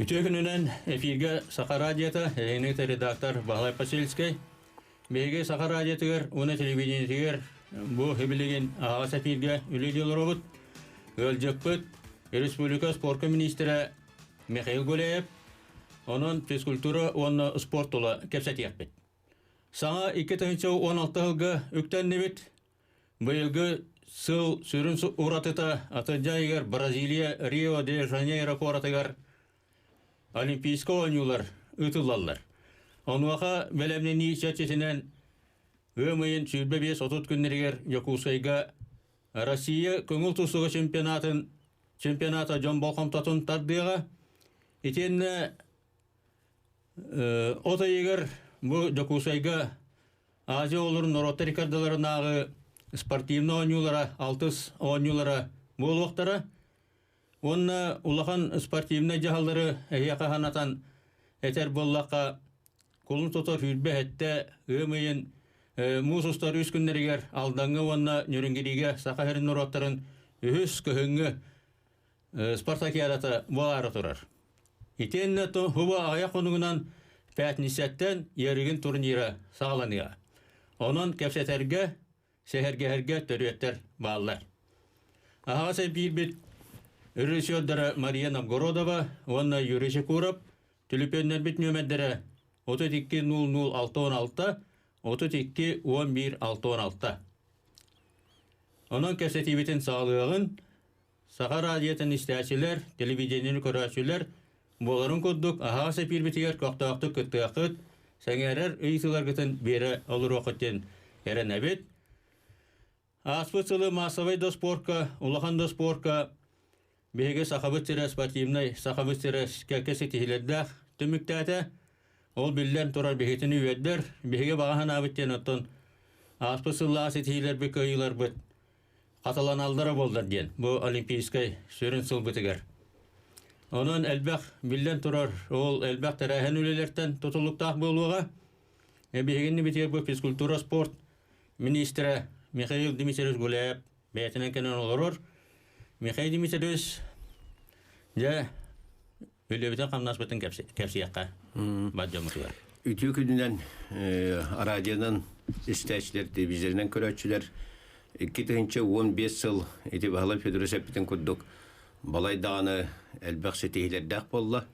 Үтүө күнүнэн эфиргэ Саха радиота, эһигини редактор Баһылай Посельскай. Биһиги Саха радиотыгар уонна телевидениетигэр бу билигин аһаҕас эфиргэ үлэлии олоробут. Ыалдьыппыт республика спорка министрэ Михаил Гуляев. Онон физкультура уонна спорт тула кэпсэтиэхпит. Саҥа 2016 сылга үктэннибит. Быйылгы сыл сүрүн уратыта атырдьах ыйыгар Бразилия Рио-де-Жанейро куоратыгар Олимпийскай оонньуулар ыытыллаллар. Онуоха бэлэмнэнии чэрчитинэн ыам ыйын 25-30 күннэригэр Дьокуускайга Россия көҥүл тустууга чемпионатын чемпионата дьон болҕомтотун тардыаҕа. Итиэннэ от ыйыгар бу Дьокуускайга Азия оҕолорун норуоттар иккардыларынааҕы спортивнай оонньуулара, алтыс оонньуулара буолуохтара. Уонна улахан спортивнай дьаһаллары эһиэхэ санатан этэр буоллахха, кулун тутар 27 ыам ыйын муус устар үс күннэригэр Алдаҥҥа уонна Ньүрүҥгириигэ Саха сирин норуоттарын үһүс кыһыҥҥы спартакиадата буолаары турар. Итиэннэ хубу аҕыйах хонугунан пятницаттан Ярыгин турнира саҕаланыа. Онон кэпсэтэргэ, сэһэргэһэргэ төрүөттэр бааллар. Аһаҕас эпиирбит режиссердара Мария Новгородова уонна Юрий Шекуров, түлүпүөннэрбит нүөмэрдэрэ 32 00 616, 32 11 616. Онон кэпсэтиибитин саҕалыаҕын Саха радиотын истээччилэр, телевидениены көрөөччүлэр буоларын курдук аһаҕас эпиирбитигэр көхтөөхтүк кыттыаххыт, сэҥээрэр ыйытыыларгытын биэрэ олоруоххут диэн эрэнэбит. Ааспыт сылы маассабай да спорка, улахан да спорка биһиги Сахабыт сирэ спортивнай Сахабыт сирэ кэккэ ситиһиилэрдээх түмүктээтэ. Ол биллэн турар биһигитини үөрдэр, биһиги баҕа санаабыт диэн оттон ааспыт сыллаах ситиһиилэрбит, кыайыыларбыт хатыланаллара буоллар диэн бу олимпийскай сүрүн сылбытыгар. Онон элбэх биллэн турар ол элбэх тэрээһин үлэлэртэн тутулуктаах буолуоҕа. Биһигини битигэр бу физкультура спорт министрэ Михаил Дмитриевич Гуляев бэйэтинэн кэлэн олорор. Михаил Дмитриевич дьэ үлэбитин-хамнаспытын кэпсиэххэ бар дьоммутугар. Үтүө күнүнэн радионан истээччилэр, телевизорынан көрөөччүлэр 2015 сыл ити Баһылай Федорович эппитин курдук балай даҕаны элбэх ситиһиилэрдээх буолла.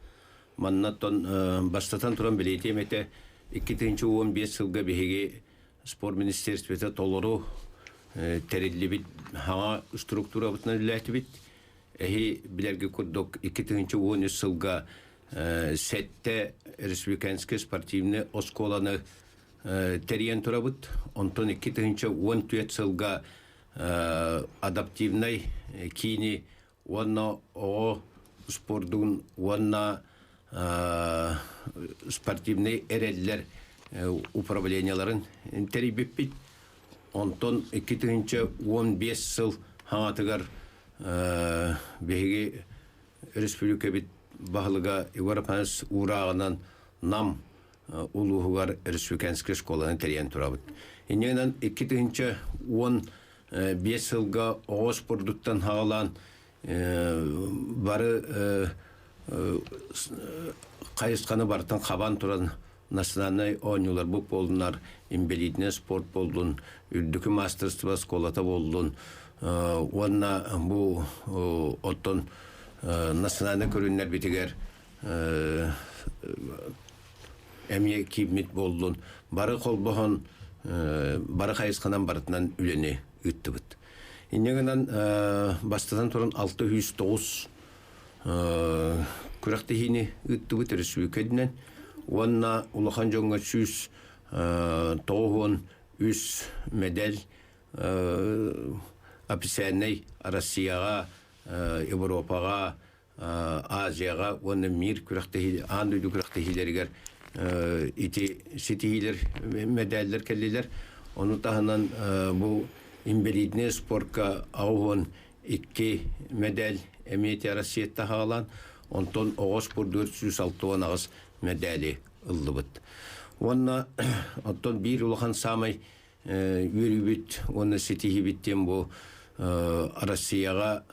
Манна оттон бастатан туран бэлиэтиэм этэ 2015 сылга биһиги спорт министерствота толору тэриллибит хаҥа структурабытынан үлэлээтибит. Эһи билэргэ курдук 2013 сылга сэттэ республиканскай спортивнай оскуоланы тэрийэн турабыт. Онтон 2014 сылга адаптивнай киини уонна оҕо спордун уонна спортивнай эрэллэр управлениеларын тэрийбиппит. Онтон 2015 сыл хаҥатыгар биһиги республикабыт баһылыга Егор Афанасьевич уурааҕынан Нам улууһугар республиканскай школаны тэрийэн турабыт. Иннинэн 2015 сылга оҕо спордуттан хаалаан бары хайысханы барытын хабан туран национальнай оонньууларбыт буоллунар, инбэлиитинэй спорт буоллун, үрдүкү маастарыстыба оскуолата буоллун уонна бу оттон национальнай көрүннэрбитигэр эмиэ кииммит буоллун, бары холбоһон бары хайысханан барытынан үлэни ыыттыбыт. Инньэ гынан бастатан туран 609 күрэхтэһиини ыыттыбыт өрөспүүбүлүкэ үрдүнэн уонна улахан дьоҥҥо 193 мэдэл официальнай Россияҕа, Европаҕа, Азияҕа уонна мир күрэхтэһии аан дойду күрэхтэһиилэригэр ити ситиһиилэр мэдээллэр кэллилэр. Ону таһынан бу инбэлииднэй спорка 82 мэдээл эмиэ Россияттан хаалан, онтон оҕо спордугар 168 мэдээли ыллыбыт. Уонна оттон биир улахан саамай үөрүүбүт уонна ситиһиибит диэн бу Россияҕа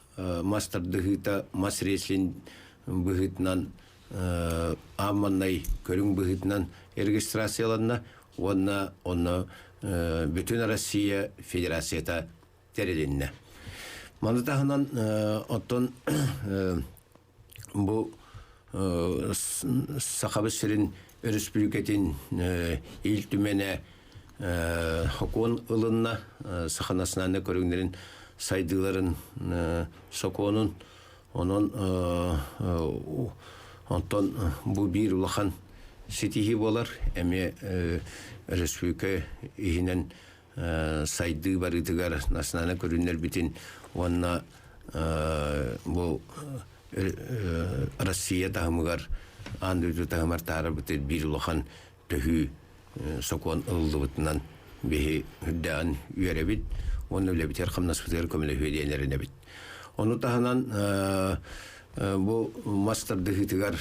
мас тардыһыыта мас рестлинг быһыытынан аамманнай көрүҥ быһыытынан регистрацияланна уонна онно бүтүн Россия Федерацията тэрилиннэ. Маны таһынан оттон бу Сахабыт сирин өрөспүүбүлүкэтин Ил Түмэнэ сокуон ылынна саха национальнай көрүҥнэрин сайдыыларын сокуонун онон онтон бу биир улахан ситиһии буолар эмиэ өрөспүүбүлүкэ иһинэн сайдыы барыытыгар национальнай көрүннэрбитин уонна бу Россия таһымыгар аан дойду таһымар таһаарбыт биир улахан төһүү сокуон ылыллыбытынан биһи үрдээҕин үөрэбит уонна үлэбитигэр хамнаспытыгар көмөлөһүө диэн эрэнэбит. Ону таһынан бу мас тардыһыытыгар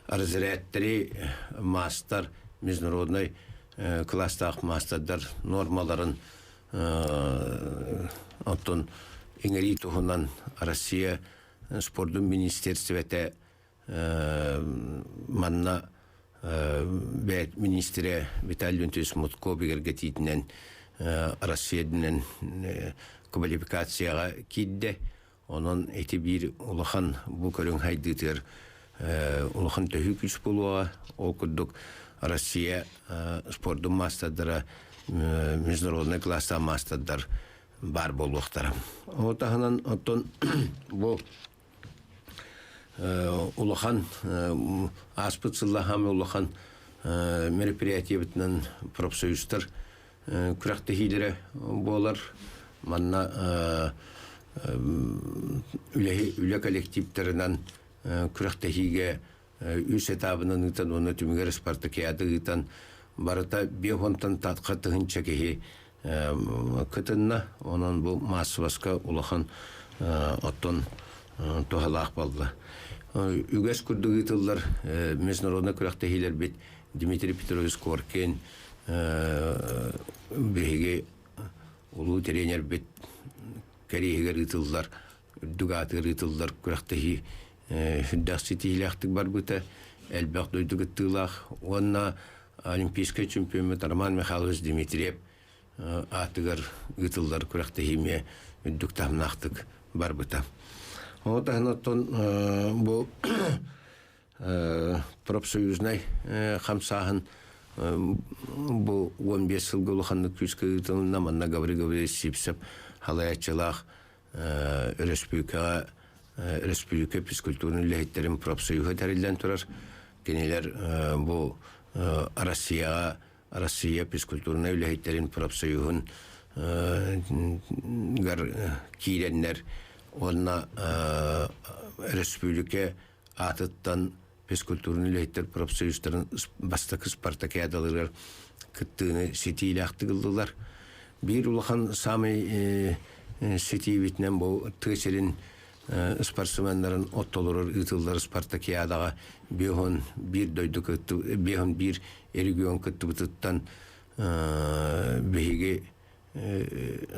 разрядтары маастар международный кылаастаах маастардар нуормаларын оттон иҥэрии туһунан Россия спордун министиэристибэтэ манна бэйэт министрэ Виталий Леонтьевич Мутко бигэргэтиитинэн Россия үрдүнэн квалификацияҕа киирдэ. Онон ити биир улахан бу көрүҥ хайдыытыгар улахан төһүү күүс буолуоҕа. Ол курдук Россия спордун маастардара международный класстаах маастардар баар буолуохтара. Ол таһынан оттон бу улахан ааспыт сыллаһаамы улахан мероприятиебытынан профсоюзтар күрэхтэһиилэрэ буолар. Манна үлэ коллективтарынан күрэхтэһиигэ үс этабынан ыытан уонна түмүгэр спартакиада ыытан барыта биэс татха тыһынча киһи кытынна. Онон бу маассабаска улахан оттон туһалаах буолла. Үгэс курдук ыытыллар международный күрэхтэһиилэрбит Дмитрий Петрович Коркин биһиги улуу тренербит кэриэһигэр ыытыллар үрдүк аатыгар ыытыллар күрэхтэһии сүрдээх ситиһиилээхтик барбыта элбэх дойду кыттыылаах уонна олимпийскай чемпиоммут Роман Михайлович Дмитриев аатыгар ыытыллар күрэхтэһии эмиэ үрдүк таһымнаахтык барбыта. Ону таһынан оттон бу профсоюзнай хамсааһын бу 15 сылга улаханнык күүскэ ыытылынна. Манна Гаврил Гаврильевич Сивцев халайааччылаах өрөспүүбүлүкэҕэ өрөспүүбүлүкэ физкультурнай үлэһиттэрин профсоюһа тэриллэн турар. Кинилэр бу Россияҕа Россия физкультурнай үлэһиттэрин профсоюһун гар киирэннэр уонна өрөспүүбүлүкэ аатыттан физкультурнай үлэһиттэр профсоюзтарын бастакы спартакиадаларыгар кыттыыны ситиилээхтик ыллылар. Биир улахан саамай ситиибитинэн бу тыа сирин спортсменнарын оттолорор ыытыллар спартакиадаҕа биэһон биир дойду биэһон биир регион кыттыбытыттан биһиги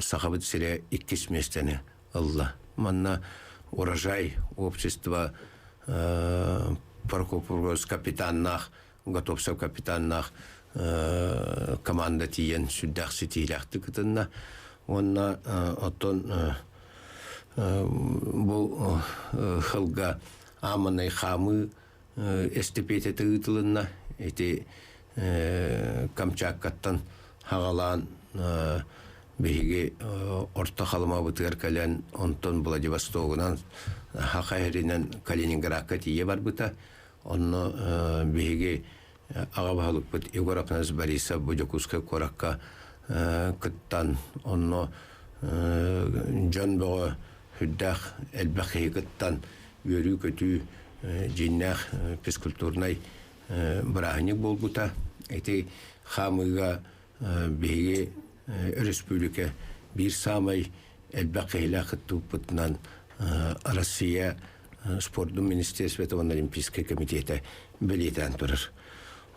Сахабыт сирэ иккис миэстэни ылла. Манна Урожай общество Прокопьевскай капитаннаах, Готовцев капитаннаах команда тиийэн сүрдээх ситиилээхтик кытынна. Уонна оттон бу сылга ааманай хаамыы эстипиэтэтэ ыытылынна. Ити Камчааккаттан хаҕалаан биһиги Орто Халымабытыгар кэлэн, онтон Владивостогунан Хаха иһэринэн Калининградка тиийэ барбыта. Онно биһиги аҕа баһылыкпыт Егор Афанасьевич Борисов бу Дьокуускай куоракка кыттан, онно дьон бөҕө сүрдээх элбэх киһи кыттан, үөрүү-көтүү дьиҥнээх физкультурнай бырааһынньык буолбута. Ити хаамыыга биһиги өрөспүүбүлүкэ биир саамай элбэх киһилээх кыттыбыппытынан Россия спордун министерствота уонна Олимпийскай комитета бэлиэтээн турар.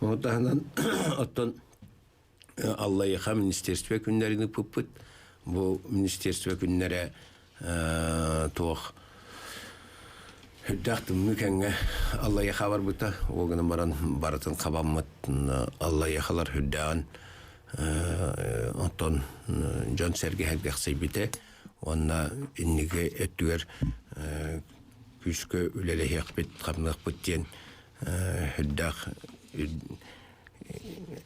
Ону таһынан оттон Аллайыха министерство күннэрин ыппыппыт. Бу министерство күннэрэ туох Үрдээх тымныы кэмҥэ Аллайыаха барбыта, ол гынан баран барытын хабаммыт Аллайыахалар үрдээҕин оттон дьон-сэргэ сэргэхсийбитэ уонна инники өттүгэр күүскэ үлэлэһиэхпит, хамныахпыт диэн үрдээх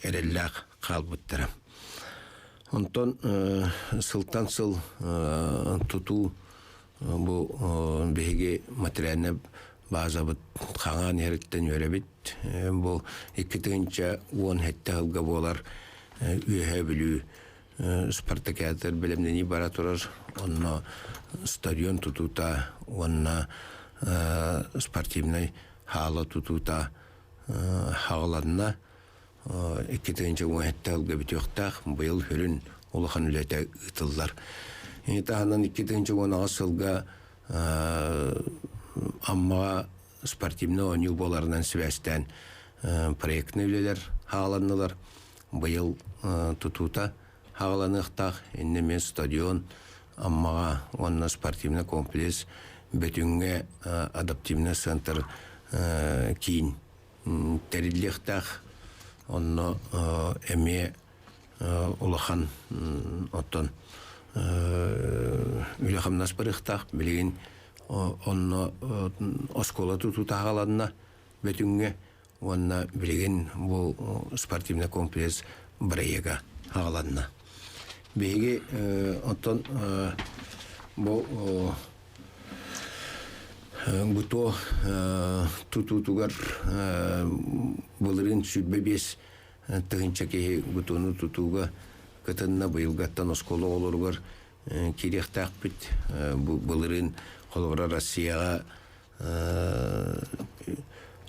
эрэллээх хаалбыттара. Онтон сылтан сыл тутуу Бу биһиги материальнай базабыт хаҥаан иһэриттэн үөрэбит. Бу 2017 сылга буолар Үөһээ Бүлүү спартакиадатыгар бэлэмнэнии бара турар. Онно стадион тутуута уонна спортивнай хаала тутуута хаҕыланна. 2017 сылга бүтүөхтээх. Быйыл сүрүн улахан үлэтэ ыытыллар. Ини таһынан 2018 сылга Аммаҕа спортивнай оонньуу буоларынан сибээстээн проектнай үлэлэр хааланнылар. Быйыл тутуута хааланыахтаах. Иннэ эмиэ стадион Аммаҕа уонна спортивнай комплекс Бөтүҥҥэ адаптивнай центр киин тэриллиэхтээх. Онно эмиэ улахан оттон үлэ-хамнас барыахтаах. Билигин онно оскуола тутуута аҕаланна Бөтүҥҥэ уонна билигин бу спортивный комплекс бырайыага аҕаланна. Биһиги оттон бу ГУТО тутуутугар былырыын 25 тыһыынча киһи ГУТОну тутууга кытынна. Быйылгаттан оскуола оҕолоругар киириэхтээхпит. Бу былырыын холобура Россияҕа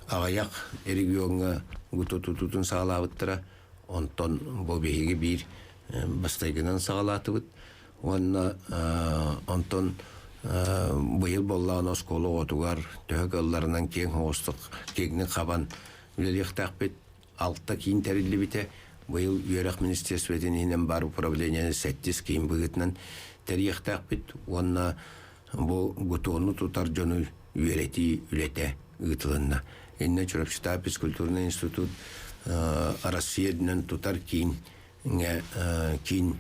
аҕыйах региоҥҥа ГУТО тутуутун саҕалаабыттара. Онтон бу биһиги биир бастайгынан саҕалаатыбыт. Уонна онтон быйыл буоллаҕына оскуола оҕотугар төһө кыалларынан киэҥ оҕустук киэҥник хабан үлэлиэхтээхпит. Алта киин тэриллибитэ. Быйыл үөрэх министерствотын иһинэн баар управлениены сэттис киин быһыытынан тэрийиэхтээхпит уонна бу гутону тутар дьону үөрэтии үлэтэ ыытылынна. Иннэ Чурапчытаа физкультурный институт Россия үрдүнэн тутар киин киин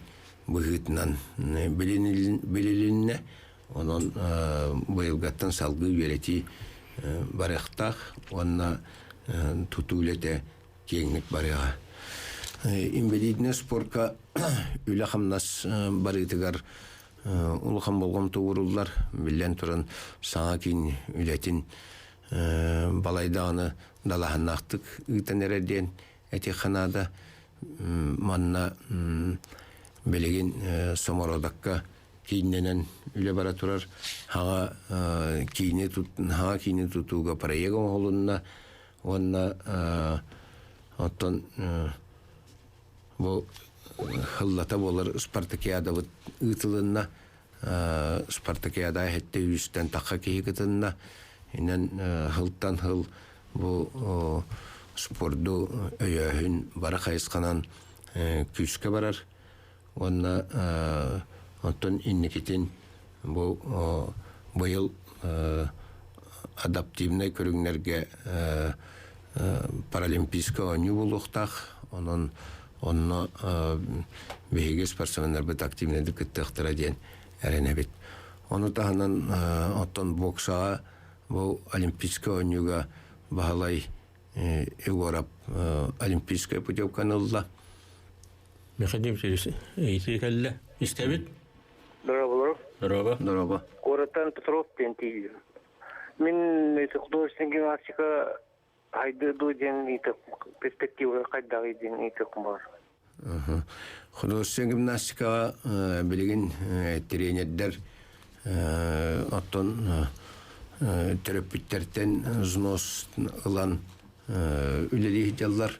быһыытынан билилиннэ. Онон быйылгаттан салгыы үөрэтии барыахтаах уонна тутуу үлэтэ киэҥник барыаҕа. Инвалиднай спорка үлэ-хамнас барыытыгар улахан болҕомто ууруллар. Биллэн туран, саҥа киин үлэтин балайдаҕына далааһыннаахтык ыытан эрэр диэн этиэххэ наада. Манна билигин Самородокка кииннэнэн үлэ бара турар. Хаҥа киини хаҥа киини тутууга проект оҥоһулунна уонна оттон бу хыллата буолар спартакиадабыт ыытылынна. Спартакиада эһэтте үстэн тахха киһи кытынна. Инэн хылтан хыл бу спорду өйөөһүн бары хайысханан күүскэ барар. Уонна оттон инникитин бу быйыл адаптивнай көрүҥнэргэ паралимпийскай оонньуу буолуохтаах. Онон онно биһиги спортсменнарбыт активнайдык кыттыахтара диэн эрэнэбит. Ону таһынан оттон боксаҕа бу олимпийскай оонньууга Баһылай Егоров олимпийскай путевканы ылла. Михаил Дмитриевич, ыйытыы кэллэ. Истэбит? Дорооболору. Дорообо. Дорообо. Куораттан Петров диэн тиийдим. Мин художественная гимнастика хайдыы дуу диэн перспектива хайдаҕый диэн ыйытыахпын баар. Художественная гимнастикаҕа билигин тренердэр оттон төрөппүттэртэн взнос ылан үлэлии сылдьаллар.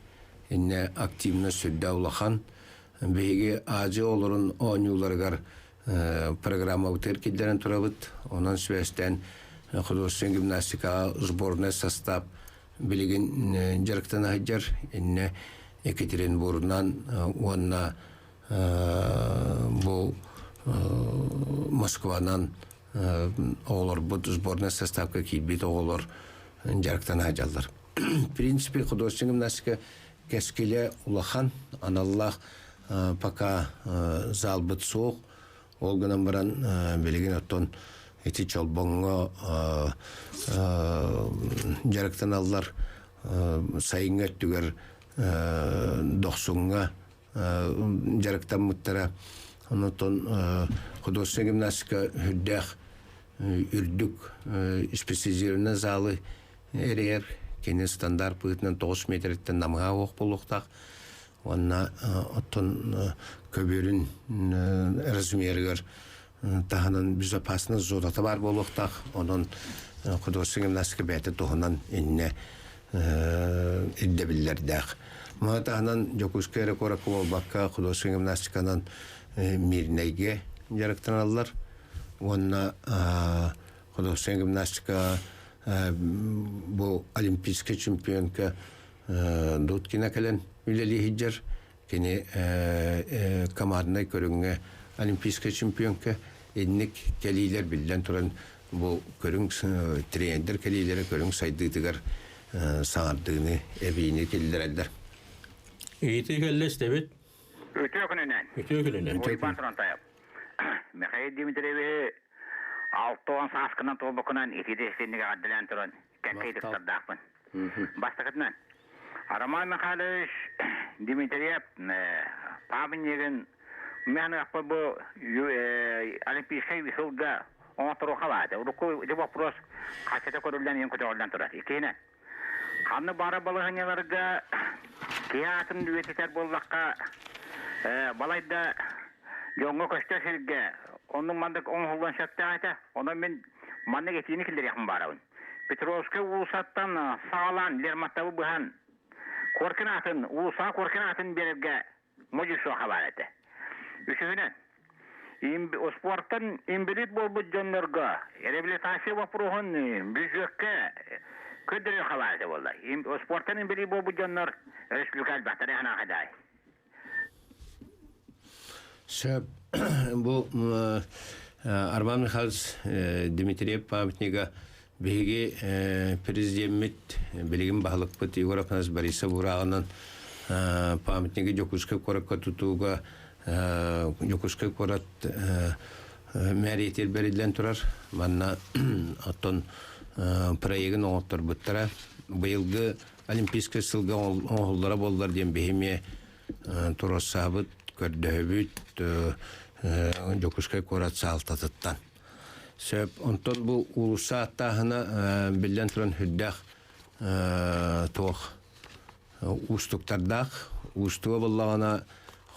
Иннэ активно сүрдээх улахан. Биһиги Азия олорун оонньууларыгар программабытыгар киллэрэн турабыт. Онон сибээстээн художественная гимнастикаҕа сборнай состав билигин дьарыктана сылдьар. Иннэ Екатеринбургунан уонна бу Москванан Оҕолорбут сборная составка киирбит оҕолор дьарыктана сылдьаллар. В принципе, художественная гимнастика кэскилэ улахан, аналлаах пока залбыт суох. Ол гынан баран билигин оттон ити Чолбоҥҥо дьарыктаналлар, сайыҥҥы өттүгэр Дохсуҥҥа дьарыктаммыттара. Онтон художественная гимнастика үрдээх үрдүк специализированный залы эрэйэр. Кини стандарт быһыытынан 9 метрттэн намыһаа уох буолуохтаах. Уонна оттон көбүөрүн размерыгар таһынан безопасность зоната баар буолуохтаах. Онон художественная гимнастика бэйэтэ туһунан иннэ ирдэбиллэрдээх. Маны таһынан Дьокуускай эрэ куоракка буолбакка художественная гимнастиканан Мирнэйгэ дьарыктаналлар уонна художественная гимнастика бу олимпийскай чемпионка Дудкина кэлэн үлэлии сылдьар. Кини команднай көрүҥҥэ олимпийскай чемпионка. Инник кэлиилэр биллэн туран бу көрүҥ тренердэр кэлиилэрэ көрүҥ сайдыытыгар саҥардыыны, эбиини киллэрэллэр. Ыйытыы кэллэ истэбит. Үтүө күнүнэн. Үтүө күнүнэн. Уйбаан Турантаев. Михаил Дмитриевиһи 60 сааскынан туолбуккунан итиитэ истинник эҕэрдэлээн туран кэккэ ыйытыктардаахпын. Бастакытынан, Роман Михайлович Дмитриев памятнигын мен бу Олимпийскай сылга оҥотторуохха баата. Урукку ити вопрос хаччата көрүллэн иһин көтөҕүллэн турар. Иккиһинэн, ханны бары балаһынньаларга киһи аатын үйэтитэр буоллахха, балайда дьоҥҥо көстөр сиргэ оннук маннык оҥоһуллуон сөптөөх этэ. Онон мин маннык этиини киллэриэхпин баарабын. Петровскай уулуссаттан саҕалаан Лермонтовы быһан Коркин аатын, уулуссаҕа Коркин аатын биэрэргэ модьу суоха баар этэ. Үсүһүнэн, спортан инбэлиит буолбут дьоннорго реабилитация боппуруоһун бүддьүөккэ көрдөрүөххэ баар этэ буолла. Спортан инбэлиит буолбут дьоннор республика элбэхтэрэ ханаахадаай. Сөп. Бу Арман Михайлович Дмитриев памятнига биһиги президеммит билигин баһылыкпыт Егор Афанасьевич Борисов уурааҕынан памятнигы Дьокуускай куоракка тутууга Дьокуускай куорат мэрийэтигэр бэриллэн турар. Манна оттон проегын оҥотторбуттара. Быйылгы Олимпийскай сылга оҥоһуллара буоллар диэн биһи эмиэ туруорсаабыт, көрдөһөбүт Дьокуускай куорат саалтатыттан. Сөп. Онтон бу уулусса аттааһына биллэн туран үрдээх туох уустуктардаах. Уустуга буоллаҕына,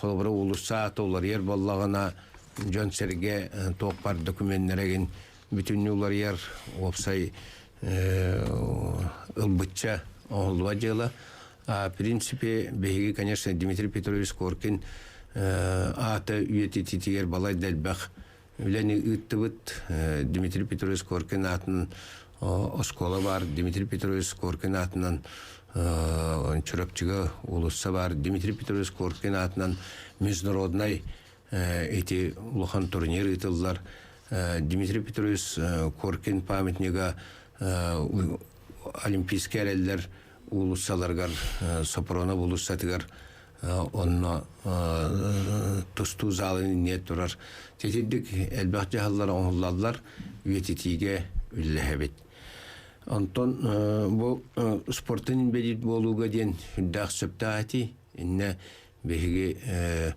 холобура уулусса аата уларыйар буоллаҕына, дьон-сэргэ туох баар докуменнэрэгин бүтүннүү уларыйар, уопсай ылбычча оҥоһуллубат дьыала. А в принципе, биһиги, конечно, Дмитрий Петрович Коркин аата үйэтитиитигэр балай да элбэх үлэни ыыттыбыт. Дмитрий Петрович Коркин аатынан оскуола баар, Дмитрий Петрович Коркин аатынан Чурапчыга уулусса баар, Дмитрий Петрович Коркин аатынан международнай ити улахан турнир ыытыллар. Дмитрий Петрович Коркин памятнига Олимпийскай эрэллэр уулуссаларыгар Сопронов уулуссатыгар онно тустуу залын иннигэр турар. Титирдик элбэх дьаһаллар оҥоһуллаллар, үйэтитиигэ үллэһэбит. Онтон бу спортун инбэлиит буолууга диэн үрдээх сөптөөх этии. Иннэ биһиги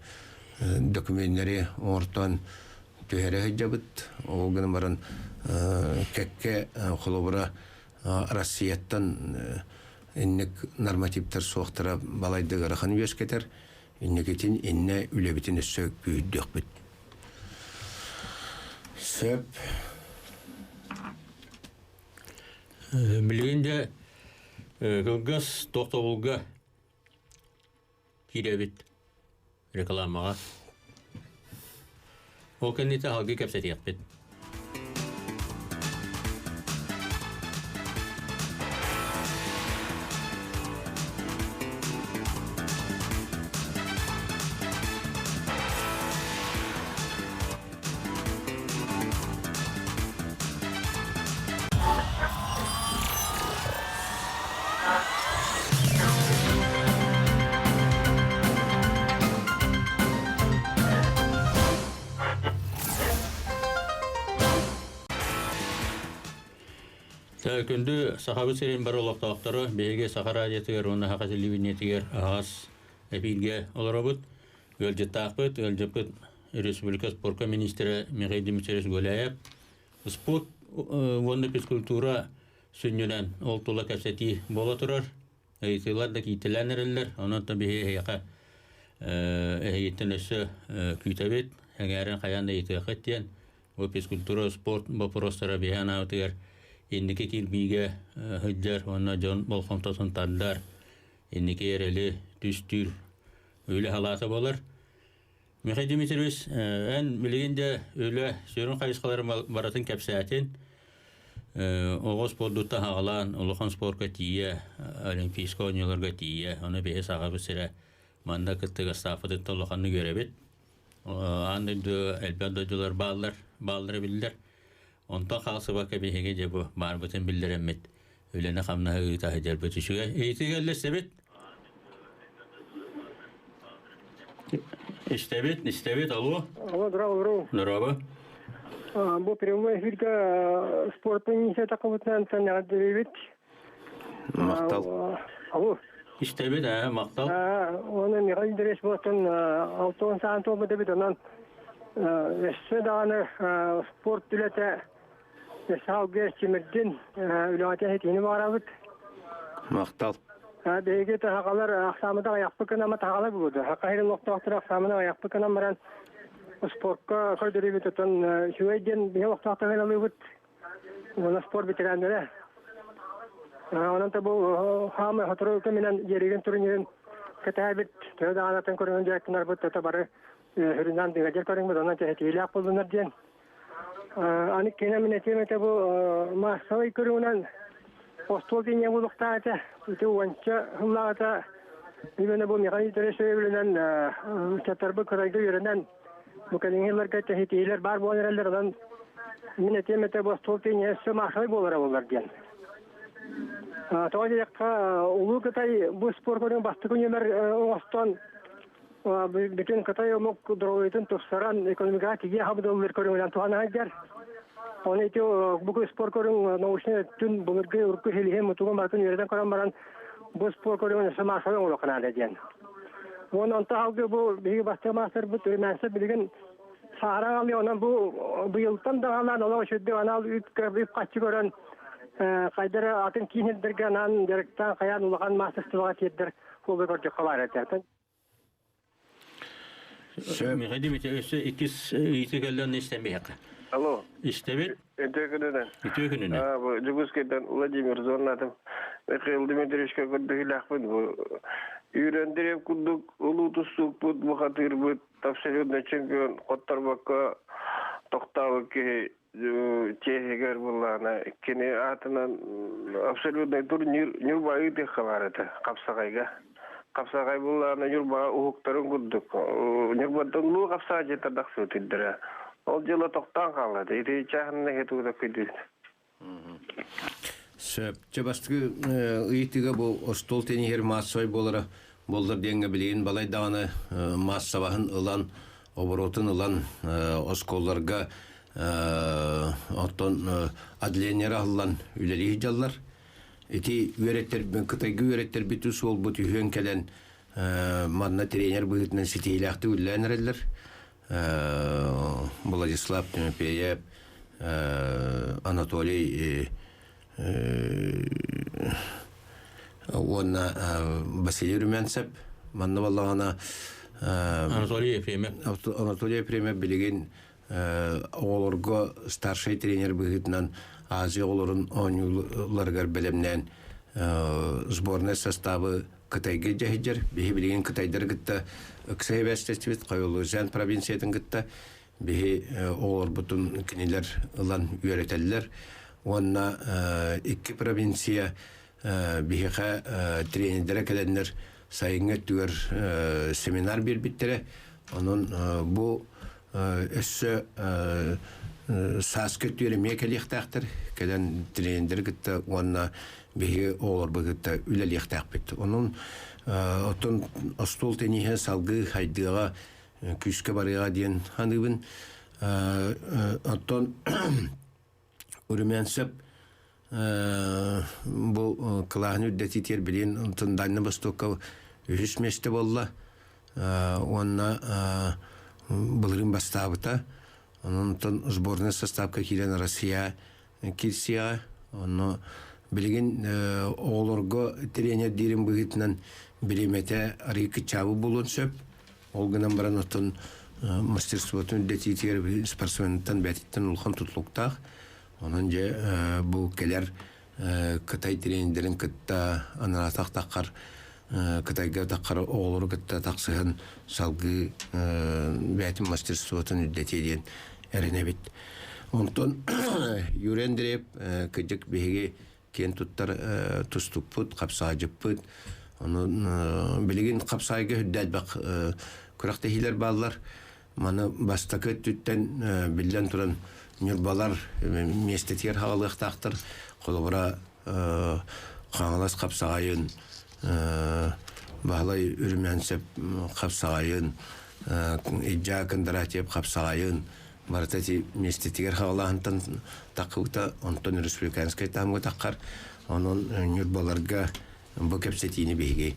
докуменнары оҥортоон түһэрэ сылдьабыт. Ол гынан баран кэккэ холобура Россияттан инник нормативтар суохтара балайда ыарахан үөскэтэр. Инникитин иннэ үлэбитин өссө күүһүрдүөхпүт. Сөп. Билигин дьэ кылгас тохтобулга киирэбит рекламаҕа. Ол кэнниттэн салгыы кэпсэтиэхпит. Күндү Сахабыт сирин бары олохтоохторо, биһиги Саха радиотыгар уонна Саха телевидениетигэр аһаҕас эпииргэ олоробут. Ыалдьыттаахпыт, ыалдьыппыт республика спорка министрэ Михаил Дмитриевич Гуляев. Спорт уонна физкультура сүнньүнэн ол тула кэпсэтии буола турар. Ыйытыылар да кииртэлээн эрэллэр. Онон биһи эһиэхэ эһигиттэн өссө күүтэбит. Эҥээрин хайаан да ыйытыаххыт диэн. Бу физкультура, спорт боппуруостара биһи анаабытыгар инники кирбиигэ сылдьар уонна дьон болҕомтотун тардар, инники эрэли түстүүр үлэ халаата буолар. Михаил Дмитриевич, эн билигин де үлэ сүрүн хайысхаларын барытын кэпсээтин. Оҕо спордуттан хаҕалаан улахан спорка тиийэ, олимпийскай оонньууларга тиийэ, ону биһи сахабыт сирэ манна кыттыгастаахпытыттан улаханнык үөрэбит. Аан дойду элбэх дойдулар бааллар, бааллара биллэр. Онтон хаалсыбакка биһиги дьэ бу баарбытын биллэрэммит үлэни-хамнаһы ыыта сылдьарбыт үчүгэй. Ыйытыы кэллэстэбит. Истэбит, истэбит, алло. Алло, здорово, здорово. Здорово. Бу прямой эфиргэ спорт министрэ такыбытынан эҕэрдэлиибит. Махтал. Алло. Истэбит, ээ, махтал. Оны Михаил Андреевич буолтун алтон саан туолбут эбит, онон өссө даҕаны спорт үлэтэ салгыы тимирдин үлэҕэ этиини баҕарабыт. Махтал. Биһиги таһаҕалар ахсааммыта аҕыйахпыт гынан таһаҕалар буолду. Саха сирин олохтоохторо ахсааммына аҕыйахпыт гынан баран спортка көрдөрүүбүт отон үчүгэй диэн биһи олохтоохтор ылыыбыт. Уонна спорт ветераннара. Онон та бу хаамай сотору кэминэн дьиэригин турнирын кэтээбит төһө даҕанатын көрүҥүн дьарыктанарбыт тото бары сүрүннээн дыгадьар көрүҥмүт онон кэһэтиилээх буоллунар диэн. Аны кэнэ мин этиэм этэ бу маассабай көрүҥүнэн остуол диэҥҥэ буолуохтаах этэ. Ити уонча сыллааҕыта именно бу Михаил Николаевич өйөбүлүнэн ыччаттарбыт кытайга үөрэнэн бу кэлиҥҥи сылларга кэһэтиилэр баар буолан эрэллэр. Онон мин этиэм этэ бу остуол тиэниһэ өссө маассабай буолара буоллар диэн. Тоҕо диэтэххэ, Улуу Кытай бу спорт көрүҥүн бастакы нүөмэр оҥостон бүтүн Кытай омук доруобуйатын тупсаран экономикаҕа тиийэ хабыдыллыр көрүҥүнэн туһана сылдьар. Оны ити бу спорт көрүҥ научнай өттүн былыргы урукку силиһин мутугун барытын үөрэтэн көрөн баран бу спорт көрүҥүн өссө маасалар оҥоруохха наада диэн. Уонна онто алгы бу биһиги бастакы маастарбыт Румянцев билигин саара аҕалыы онон бу быйылтан даҕалаан олох үчүгэй анал үп үп-харчы көрөн хайдары атын киин сирдэргэ анаан дьарыктаан хайаан улахан маастарыстыбаҕа тиэрдэр суолу көрдөххө баар этэ. Михаил Дмитриевич, өссө иккис ыйытыы кэллэ истэн биһиэхэ. Алло. Истэбит. Үтүө күнүнэн. Үтүө күнүнэн. Бу Дьокуускайтан Владимир звоннатым. Михаил Дмитриевичка көрдөһүүлээхпин. Бу Үүрэн курдук улуу тустуукпут, бухатыырбыт, абсолютно чемпион хотторбокко тохтообут киһи чиэһигэр буллаҕына кини аатынан абсолютнай турнир Ньурба ыытыахха баар этэ хапсаҕайга. Хапсаҕай буллаҕына Ньурбаҕа уһуктарын курдук Ньурбаттан улуу хапсаҕай дьиэтэ тахсыбыт Ол дьыла тохтоон хаалла. Ити чааһынна тугу көйдүүт. Сөп. Чэ бастакы ыйытыыга бу остуол тенниһигэр маассабай буолара буоллар диэҥҥэ билигин балай даҕаны маассабаһын ылан, оборотун ылан оскуолаларга оттон отделениелар аһыллан үлэлии сылдьаллар. Ити үөрэттэр Кытайга үөрэттэрбит үс уолбут үһүөн кэлэн манна тренер быһыытынан ситиһиилээхтик үлэлээн эрэллэр. Владислав Тимофеев, Анатолий уонна Василий Румянцев манна буоллаҕына Анатолий Ефремов Анатолий Ефремов билигин оҕолорго старшай тренер быһыытынан Азия оҕолорун оонньууларыгар бэлэмнээн сборнай составы Кытайга дьэһидьэр. Биһи билигин кытайдары кытта ыкса эбээстэстибит Хойулузян провинциятын кытта биһи оҕолорбутун кинилэр ылан үөрэтэллэр. Уонна икки провинция биһиэхэ тренердэрэ кэлэннэр сайыҥҥы өттүгэр семинар биэрбиттэрэ. Онон бу өссө сааскы өттүгэр эмиэ кэлиэхтээхтэр. Кэлэн тренердэри кытта уонна биһиги оҕолорбут кытта үлэлиэхтээхпит. Онон оттон остуол тенниһэ салгыы хайдыаҕа күүскэ барыаҕа диэн саныыбын. Оттон Румянцев Бу кылааһын үрдэтиитигэр билигин Дальнай Востокка үһүс миэстэ буолла уонна былырыын бастаабыта. Онон сборнай составка киирэн Россия киирсиэҕэ. Онно билигин оҕолорго тренердиирин быһыытынан бириэмэтэ арыый кыччаабыт буолуон сөп. Ол гынан баран оттон мастерствотун үрдэтиитигэр спортсментан бэйэтиттэн улахан тутулуктаах. Онон дьэ бу кэлэр Кытай тренердэрин кытта анараатах таххар Кытайга таххар оҕолору кытта тахсыһан салгыы бэйэтин мастерствотун үрдэтиэ диэн эрэнэбит. Онтон Юрий Андреев кырдьык биһиги киэн туттар тустукпут, хапсаадьыппыт. Ону билигин хапсаайга үрдэ элбэх күрэхтэһиилэр бааллар. Маны бастакы өттүттэн биллэн туран Ньурбалар миэстэтигэр хаалыахтаахтар. Холобура, Хаҥалас хапсаҕайын, Баһылай Үрүмээнсэп хапсаҕайын, Илья Кондратьев хапсаҕайын барыта ити миэстэтигэр хаалааһынтан таххыбыта, онтон республиканскай таһымҥа таххар. Онон Ньурбаларга бу кэпсэтиини биһиги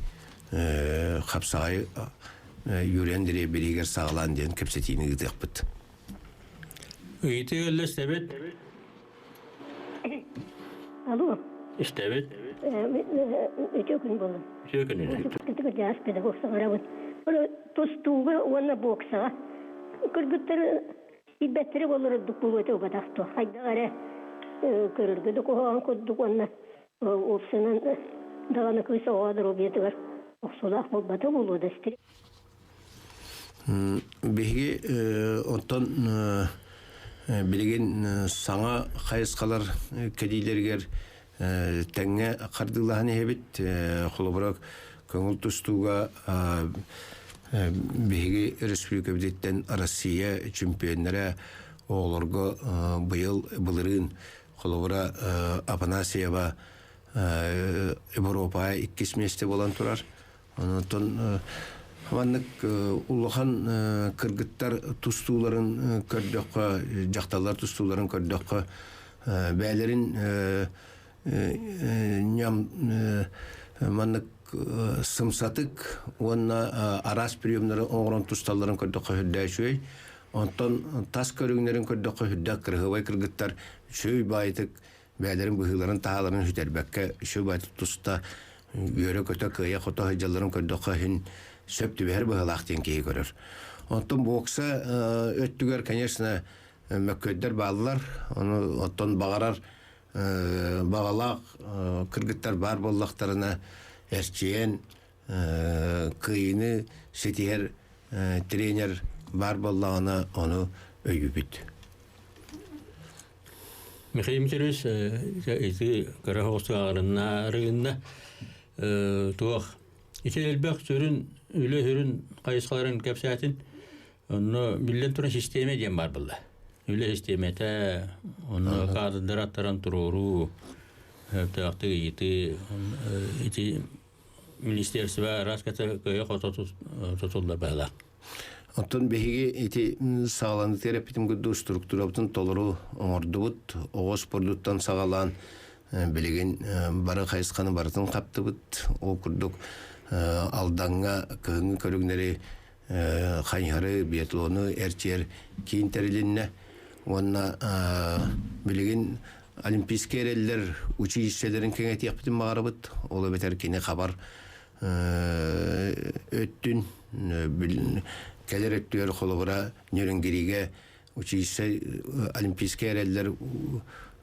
хапсаҕай Юрий Андреев бириигэр саҕалаан диэн кэпсэтиини ыытыахпыт. Ыйытыы өллөстөбүт. Алло. Истэбит. Үтүө күн буолун. Үтүө күнүнэн. Кырдьаҕас педагог саҥарабын. Тустууга уонна боксаҕа кыргыттар Билбэттэри буоллар ордук буолуо этэ убатах дуо хайдах эрэ көрөргө да куһаҕан курдук уонна уопсайынан даҕаны кыыс оҕо доруобуйатыгар охсуулаах буолбата буолуо да исти Биһиги оттон билигин саҥа хайысхалар кэлиилэригэр тэҥҥэ хардыылаһан иһэбит. Холобура, көҥүл тустууга биһиги республикабытыттан Россия чемпионнара оҕолорго быйыл былырыын холобура Афанасьева Европаҕа иккис миэстэ буолан турар. Онтон маннык улахан кыргыттар тустууларын көрдөххө, дьахталлар тустууларын көрдөххө, бэйэлэрин ньам маннык сымсатык уонна араас приемнары оҥорон тусталларын көрдөххө үрдээ үчүгэй. Онтон тас көрүҥнэрин көрдөххө үрдээх кырыһыбай кыргыттар үчүгэй баайытык бэйэлэрин быһыыларын-таһааларын сүтэрбэккэ үчүгэй туста үөрэ-көтө кыайа-хото сылдьалларын көрдөххө иһин сөп түбэһэр быһыылаах диэн киһи көрөр. Оттон бокса өттүгэр, конечно, мөккүөрдэр бааллар. Ону оттон баҕарар баҕалаах кыргыттар баар буоллахтарына эрчийэн кыайыыны ситиһэр тренер баар буоллаҕына ону өйүүбүт. Михаил Дмитриевич ити кыра соҕус арынна туох ити элбэх сүрүн үлэ сүрүн хайысхаларын кэпсээтин онно биллэн туран систиэмэ диэн баар буолла. Үлэ систиэмэтэ онно каадырдар аттаран туруоруу сөптөөхтүк ыйытыы ити министерство араас кыайа хото тутуллар быһалаах. Оттон биһиги ити саҕаланыытыгар эппитим курдук структурабытын толору оҥордубут. Оҕо спордуттан саҕалаан билигин бары хайысханы барытын хаптыбыт. Ол курдук Алдаҥҥа кыһыҥҥы көрүҥнэри хайыһары, биатлону эрчийэр киин тэрилиннэ. Уонна билигин Олимпийскай эрэллэр училищелэрин кэҥэтиэхпитин баҕарабыт. Ол эбэтэр кини хабар өттүн кэлэр өттүгэр холобура Нерюнгригэ училище Олимпийскай эрэллэр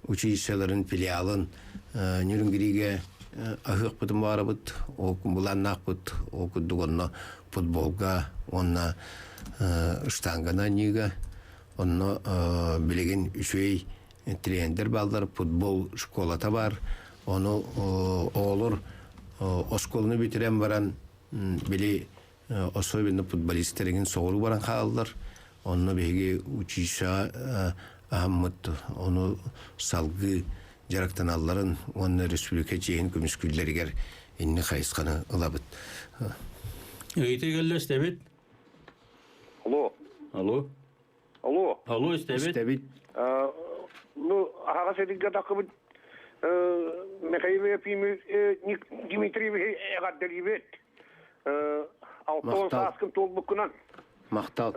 училищеларын филиалын Нерюнгригэ аһыахпытын баҕарабыт, ол былааннаахпыт, ол курдук онно футболга уонна штанганы анньыыга онно билигин үчүгэй тренердэр бааллар, футбол школата баар. Ону оҕолор оскуоланы бүтэрэн баран били особенно футболисттар эҥин соҕуруу баран хаалаллар. Онно биһиги училищеҕа аһаммыт ону салгыы дьарыктаналларын уонна республика чиэһин көмүскүүллэригэр инни хайысханы ылабыт. Ыйытыы кэллэ истэбит. Алло. Алло. Алло. Алло, истэбит. Истэбит. Ну, аһаҕас этиҥҥэ таххыбыт. Михаил Ефимович Дмитриевич эҕэрдэлиибит. Алтон сааскын туолбуккунан. Махтал.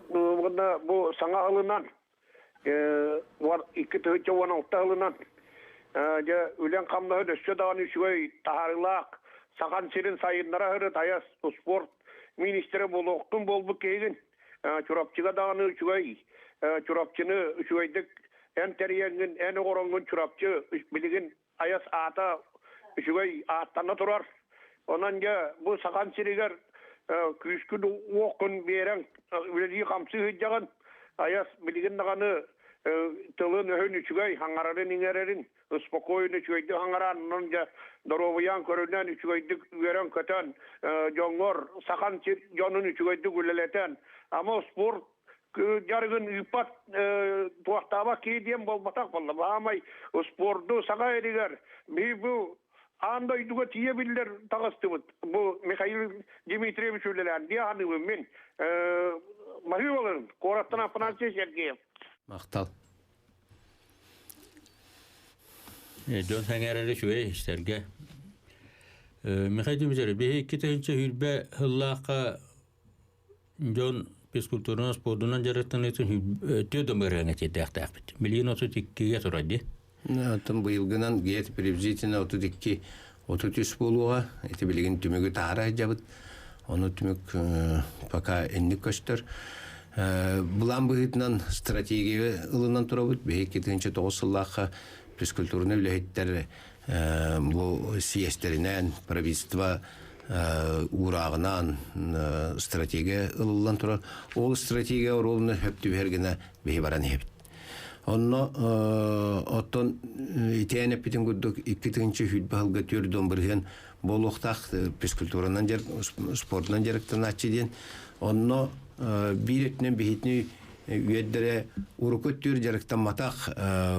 Бу саҥа ылынан 2016 ылынан дьэ үлэн хамнаһын өссө даҕаны үчүгэй таһаарыылаах Сахан сирин сайыннара сырыт айас спорт министрэ буолуохтун буолбут киһигин. Чурапчыга даҕаны үчүгэй Чурапчыны үчүгэйдик эн тэрийэҥҥин, эн оҕороҥҥун Чурапчы билигин айас аата үчүгэй ааттана турар. Онон дьэ бу Сахан сиригэр күүскүн уоххун биэрэн үлэлии-хамсыы сылдьаҕын. Айас билигин даҕаны тылын-өһүн үчүгэй, хаҥарарын иҥэрэрин спокойно үчүгэйдик хаҥараан, онон дьэ доруобуйаан көрүнэн үчүгэйдик үөрэн-көтөн дьоҥҥор сахан сир дьонун үчүгэйдик үлэлэтэн ама спорт дьарыгын ыыппат туохтаабат киһи диэн буолбатах буолла. Баамай спорду саха эригэр биһи бу аан дойдуга тиийэ биллэр таҕыстыбыт. Бу Михаил Дмитриевич үлэлээн дии саныыбын мин. Маһыы боларын куораттан Афанасий Сергеев. Махтал. Дьон сэҥээрэр үчүгэй истэргэ. Михаил Дмитриевич, биһи 2020 сыллаахха дьон физкультуранан, спордунан дьарыктаныытын түөрт ымырыаҥа тиэрдээхтээхпит. Билигин 32-гэ турар дии. Оттон быйылгынан гиэт приблизительно 32 33 буолуоҕа. Ити билигин түмүгү таһара сылдьабыт. Ону түмүк пока инник көстөр. Былаан быһыытынан стратегия ылынан турабыт. Биһиги 2009 сыллаахха физкультурнай үлэһиттэр бу съездэринэн правительство уурааҕынан стратегия ылыллан турар. Ол стратегия оруолуна сөп түбэһэр гына биһи баран иһэбит. Онно оттон итиэн эппитин курдук 2020 сылга 4 бырыһыан буолуохтаах физкультуранан спордунан дьарыктанааччы диэн. Онно биир өттүнэн биһитини үөрдэрэ урукку өттүгэр дьарыктамматах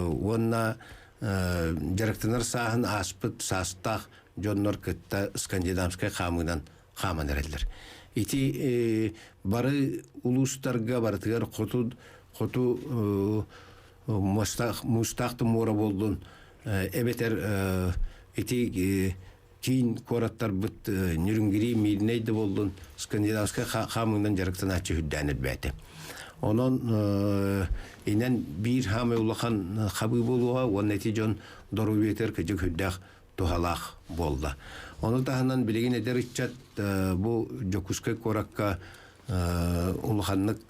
уонна дьарыктанар сааһын ааспыт саастаах дьоннор кытта скандинавскай хаамыынан хааман эрэллэр. Ити бары улуустарга барытыгар хоту хоту муустаах да муора буоллун эбэтэр ити киин куораттарбыт Нюрнгири, Мирнэй да буоллун скандинавскай хаамыынан дьарыктанааччы үрдээн элбээтэ. Онон инэн биир хаамай улахан хабыы буолуоҕа уонна ити дьон доруобуйатыгар кыдьык үрдээх туһалаах буолла. Ону таһынан билигин эдэр ыччат бу Дьокуускай куоракка улаханнык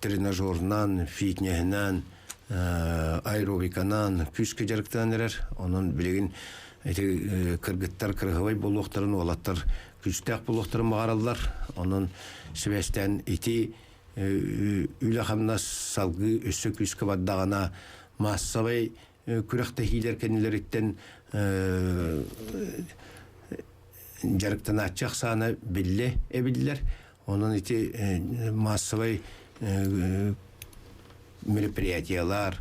тренажерунан, фитнеһинэн, аэробиканан күүскэ дьарыктанан эрэр. Онон билигин ити кыргыттар кырыһыбай буолуохтарын, уолаттар күүстээх буолуохтарын баҕараллар. Онон сибээстээн ити үлэ-хамнас салгыы өссө күүскэ бардаҕына маассабай күрэхтэһиилэр кэннилэриттэн дьарыктанааччы ахсаана биллэ эбиллэр. Онон ити массовай мероприятиялар,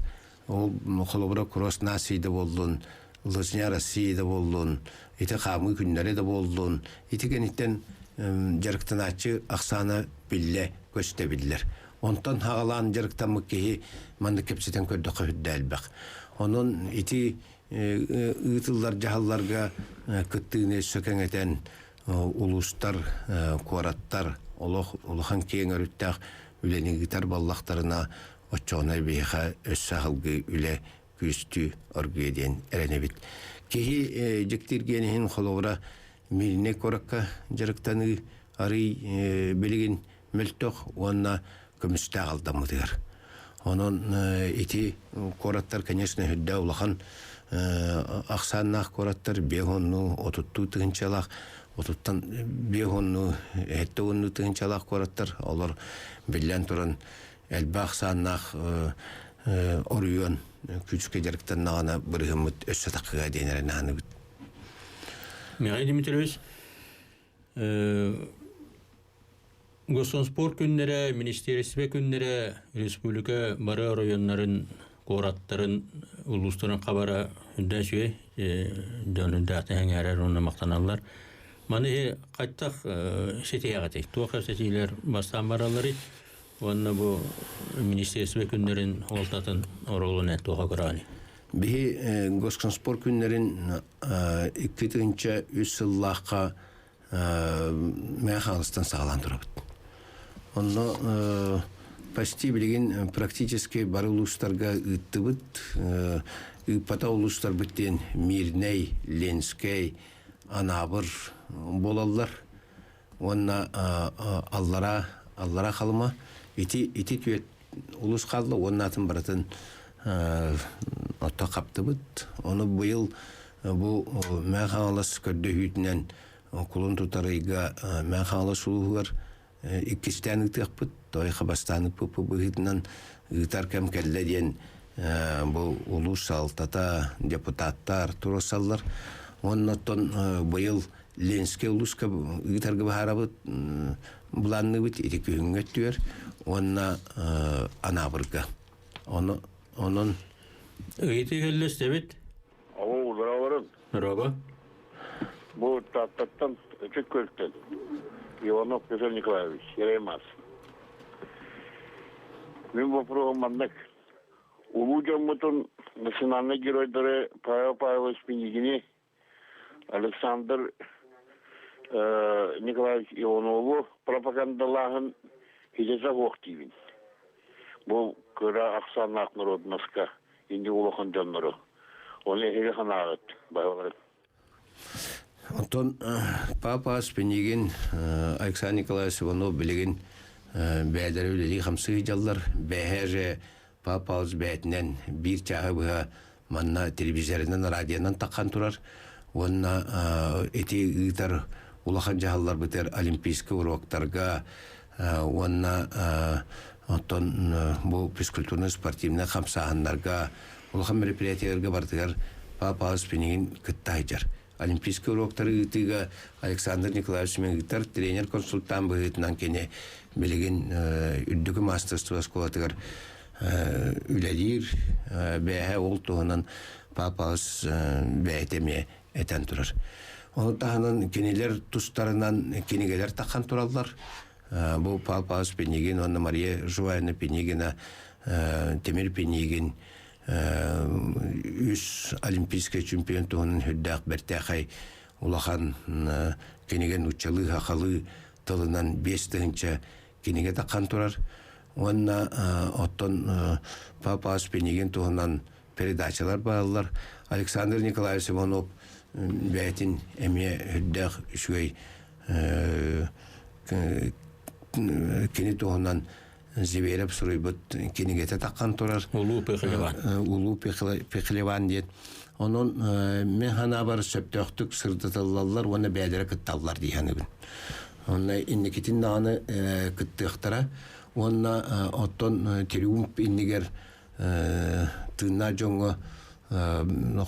ол холобура кросс нации да буоллун, Лыжня России да буоллун, ити хаамыы күннэрэ да буоллун, ити кэнниттэн дьарыктанааччы ахсаана биллэ көстө биллэр. Онтон хаҕалаан дьарыктаммыт киһи маннык кэпсэтэн көрдөххө үрдэ элбэх. Онон ити ыытыллар дьаһалларга кыттыыны өссө кэҥэтэн улуустар, куораттар олох улахан киэҥ өрүттээх үлэни ыытар буоллахтарына, оччоҕуна биһиэхэ өссө аһылгы үлэ күөстүү оргуйа диэн эрэнэбит. Киһи дьиктиргиэн иһин холобура Мирнэй куоракка дьарыктаныы арый билигин мөлтөх уонна көмүстээх алдаммытыгар. Онон ити куораттар, конечно, үрдэ улахан ахсааннаах куораттар 50-нуу, 30-туу тыһыынчалаах, 30-тан 50-нуу, 70-нуу тыһыынчалаах куораттар, олор биллэн туран элбэх ахсааннаах оройуон күүскэ дьарыктаннаҕына бырыһыммыт өссө такыга диэн эрэ аһаныбыт. Михаил Дмитриевич, Госсонспорт күннэрэ, министиэристибэ күннэрэ республика бары оройуоннарын, куораттарын, улуустарын хабара үрдэ үчүгэй, дьон үрдээх эҥээрэр уонна махтаналлар. Маны хайтах ситиһэҕитий? Туох ситиилэр бастаан баралларый? Уонна бу министиэристибэ күннэрин уолтатын оруолун туоха көрөҕүнүй? Биһи Госкомспорт күннэрин 2003 сыллаахха Мэҥэ Хаҥаластан саҕалаан турабыт. Онно почти билигин практически бары улуустарга ыыттыбыт. Ыыппата улуустарбыт диэн Мирнэй, Ленскэй, Анаабыр буолаллар. Уонна Аллараа, Аллараа Халыма. Ити, ити түөрт улуус хаалла уонна атын барытын отто хаптыбыт. Ону быйыл бу Мэҥэ Хаҥалас көрдөһүүтүнэн кулун тутар ыйга Мэҥэ Хаҥалас улууһугар иккистээн ыытыахпыт. Той хабастаан ыппыппыт быһыытынан ыытар кэм кэллэ диэн бу улуус салалтата, депутаттар туруорсаллар. Уонна оттон быйыл Ленскэй улууска ыытарга быһаарабыт, былаанныыбыт ити күһүҥҥү өттүгэр уонна Анаабырга. Ону, онон Ыйытыы кэллэстэбит. Алло, здравствуйте. Здорово. Бу Тааттаттан Ытык Күөлтэн Иванов Петр Николаевич, Еремас. Мин вопроһум маннык. Улуу дьоммутун национальнай геройдары Павел Павлович Пинигини Александр Николаевич Иванову пропагандалааһын хитэтэ суох диибин. Бу кыра ахсааннаах норуодунаска инник улахан дьоннору. Оны эһиги санааҕыт, баһылары. Онтон Папа Спинигин Александр Николаевич Иванов билигин бэйэлэрэ үлэлии-хамсыы сылдьаллар. Бэйэ же Папа бэйэтинэн биир чааһы быһа манна телевизорынан, радионан таххан турар уонна ити ыытар улахан дьаһалларбытыгар олимпийскай уруоктарга уонна оттон бу физкультурно-спортивнай хамсааһыннарга улахан мероприятиеларга барытыгар Папа Спинигин кытта сылдьар. Олимпийскай уруоктары ыытыыга Александр Николаевич ыытар тренер-консультант быһыытынан кини билигин үрдүкү маастарство оскуолатыгар үлэлиир. Бэйэ ол туһунан папалыс бэйэтэ эмиэ этэн турар. Ону таһынан кинилэр тустарынан кинигэлэр таххан тураллар. Бу Павел Павлович Пинигин уонна Мария Жуваевна Пинигина Тимир Пинигин үс олимпийскай чемпион туһунан үрдээх бэртээхэй улахан кинигэ нууччалыы сахалыы тылынан 5000 кинигэ таххан турар уонна оттон Папа Пинигин туһунан передачалар бааллар. Александр Николаевич Иванов бэйэтин эмиэ үрдээх үчүгэй кини туһунан Зверев суруйбут кинигэтэ таххан турар. Улуу Пехлеван. Улуу Пехлеван диэн. Онон мен ханаабар сөптөөхтүк сырдатыллаллар уонна бэйэлэрэ кытталлар дии саныыбын. Онно инникитин даҕаны кыттыахтара. Уонна оттон триумф иннигэр тыыннаах дьоҥҥо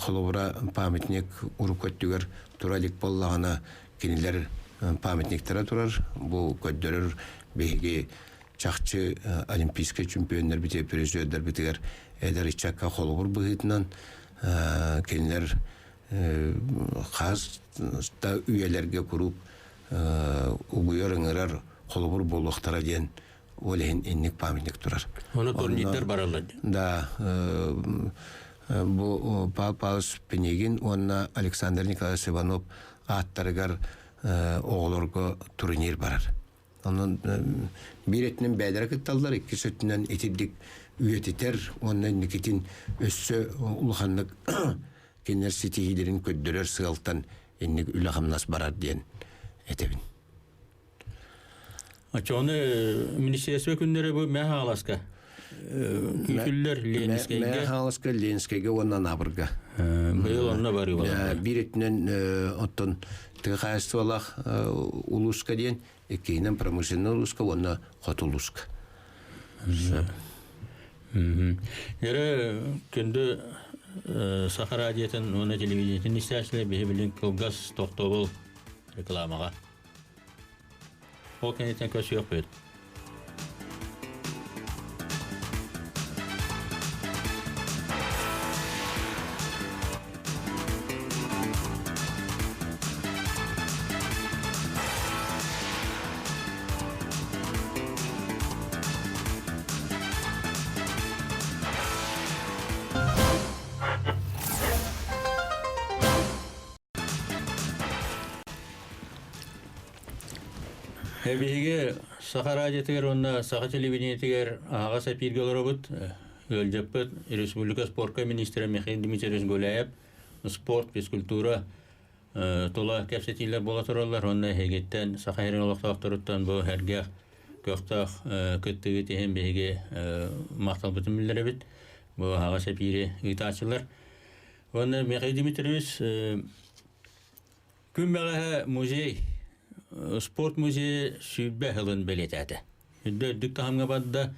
холобура памятник урукку өттүгэр тура илик буоллаҕына кинилэр памятниктара турар. Бу көрдөрөр биһиги чахчы олимпийскай чемпионнарбытыгар, призердэрбитигэр эдэр ыччакка холобур быһыытынан кинилэр хас да үйэлэргэ куруук угуйар ыҥырар холобур буолуохтара диэн ол иһин инник памятник турар. Ону турнирдар бараллар. Да, бу Павел Павлович Пинигин уонна Александр Николаевич Иванов ааттарыгар оҕолорго турнир барар. Онон биир өттүнэн бэйэлэрэ кытталлар, иккис өттүнэн итирдик үйэтитэр уонна инникитин өссө улаханнык кинилэр ситиһиилэрин көрдөрөр сыалтан инник үлэ-хамнас барар диэн этэбин. Оччоҕуна министерство күннэрэ бу Мэҥэ Хаҥаласка күүтүллэр Ленинскэйгэ. Мэҥэ Хаҥаласка, Ленинскэйгэ уонна Анаабырга. Быйыл онно барыы буолар. Биир өттүнэн оттон тыа хаһаайыстыбалаах улууска диэн, иккиһинэн промышленнай улууска уонна хоту улууска. Эрэ күндү Саха радиотын уонна телевидениетин истээччилэр биһи билин кылгас тохтобул рекламаҕа. Ол кэнниттэн көрсүөхпүт. Биһиги Саха радиотыгар уонна Саха телевидениетигэр аһаҕас эпииргэ олоробут. Ыалдьыппыт республика спорка министрэ Михаил Дмитриевич Гуляев спорт, физкультура тула кэпсэтиилэр буола тураллар уонна эһигиттэн Саха сирин олохтоохторуттан бу эргэх көхтөөх кыттыгыт иһин биһиги махталбытын биллэрэбит. Бу аһаҕас эпиири ыытааччылар. Уонна Михаил Дмитриевич күн бэҕэһээ музей спорт музейа 20 сылын бэлиэтээтэ. Үрдэ үрдүк таһымҥа барда.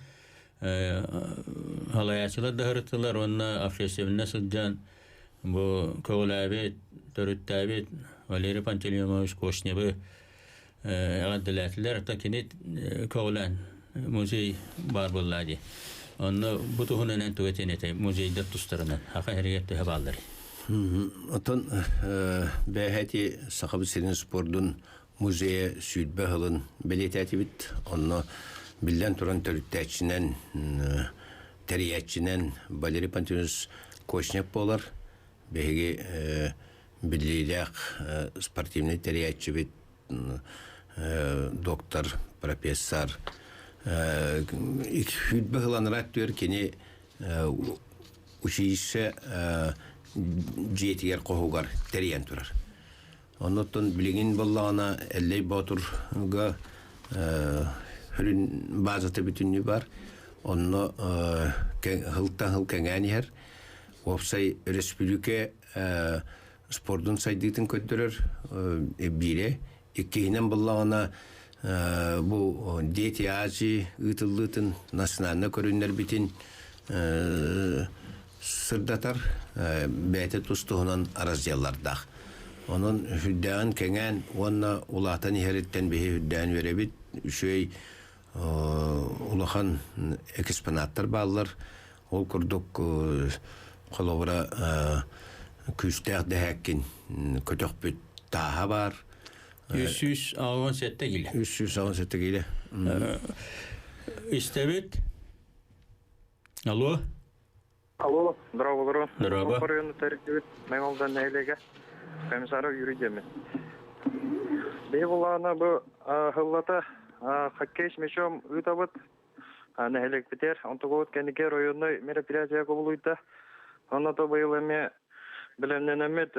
Халайааччылар да сырыттылар уонна общественнай сылдьан бу көҕүлээбит, төрүттээбит Валерий Пантелеймонович Кошневы эҕэрдэлээтилэр. Оттон кини көҕүлээн музей баар буолла дии. Онно бу туһунан эн тугу этиэн этэй музейдар тустарынан хаха иһэригэр төһө бааллар? Оттон бэйэти Сахабыт сирин спордун музейа 20 сылын бэлиэтээтибит. Онно биллэн туран төрүттээччинэн, тэрийээччинэн Валерий Пантелеймонович Кочнев буолар. Биһиги биллиилээх спортивнай тэрийээччибит доктор, профессор 20 сыл анараа өттүгэр кини училище дьиэтигэр хоһугар тэрийэн турар. Оннуттан билигин буоллаҕына Эллэй Боотурга сүрүн базата бүтүннүү бар. Онно сылтан сыл кэҥээн иһэр. Уопсай өрөспүүбүлүкэ спордун сайдыытын көрдөрөр биирэ. Иккиһинэн буоллаҕына бу Дети Азии ыытыллыытын национальнай көрүннэрбитин сырдатар бэйэтэ тус-туһунан разделлардаах. Онон үрдээҕин кэҥээн уонна улаатан иһэриттэн биһи үрдээн үөрэбит. Үчүгэй улахан экспонаттар бааллар. Ол курдук холобура күүстээх дэһээккин көтөхпүт тааһа баар. 387 киилэ. 387 киилэ. Истэбит. Алло. Алло, здорово, Здорово. Оройуону тэрийдибит Мэҥэ нэһилиэгэ комиссаров Юрий диэммин. Биһи булаана бу сыллата хоккей с мячом ыытабыт нэһилиэкпитигэр. Онтукубут кэнники районной мероприятие кубулуйда. Онно то быйыл эмиэ бэлэмнэнэммит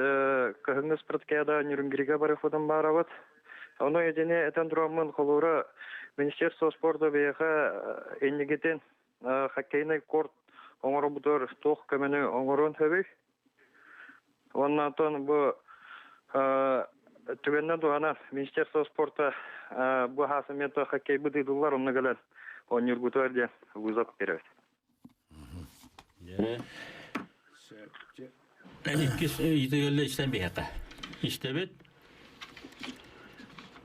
кыһыҥҥы спартакиада Нюрнберга барыхпытын баарабыт. Ону итини этэн тураммын холуура Министерство спорта биһиэхэ иннигитин хоккейнай корт оҥоробутугар туох көмөнү оҥоруон сөбүй? Уонна оттон бу түгэннэн туһанан Министерство спорта бу хаасымета хоккейбыт ыытыллар онно кэлэн оонньуургутугар диэн вызов биэрэбит. Иккис ыйытыгылла истэн биһиэхэ. Истэбит.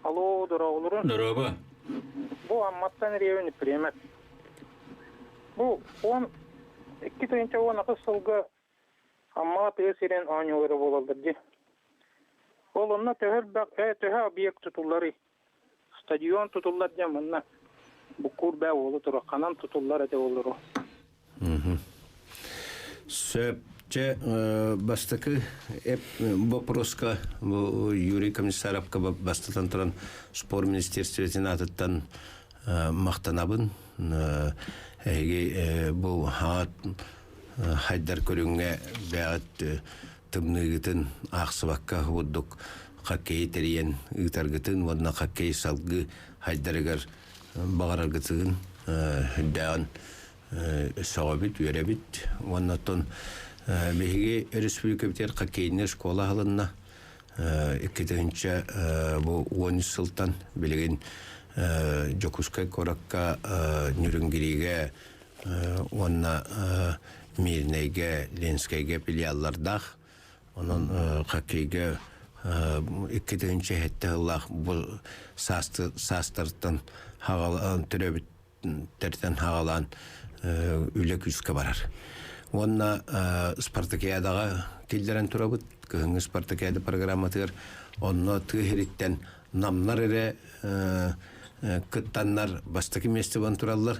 Алло, дороголорун. Дороба. Бу Амматтан Ревен Премет. Бу 12 18 сылга Амма тыа сирин оонньуулара буолаллар дии. Ол онно төһө элбэх, төһө объект тутулларый? Стадион тутуллар диэн манна буккуур бээ уолу туруох ханан тутуллар этэ олору. Сөп. Чэ, бастакы вопроска Юрий Комиссаровка бастатан туран спорт министерствотын аатыттан махтанабын. Эһиги бу хаат хайдар көрүҥҥэ бэҕэт тымныыгытын аахсыбакка курдук хоккейы тэрийэн ыытаргытын уонна хоккей салгыы хайдарыгар баҕараргытын үрдээҕин сөҕөбүт, үөрэбит. Уонна оттон биһиги өрөспүүбүлүкэбитигэр хоккейнай школа аһылынна. 2000 бу 13 сылтан билигин Дьокуускай куоракка Нюрюнгиригэ уонна Мирнэйгэ, Ленскэйгэ филиаллардаах. Онон хоккейга 2007 сыллаах бу саастартан хаҕалаан төрөөбүттэртэн хаҕалаан үлэ күүскэ барар. Уонна спартакиадаҕа киллэрэн турабыт. Кыһыҥҥы спартакиада программатыгар онно тыа сириттэн намнар эрэ кыттаннар бастакы миэстэ буолан тураллар.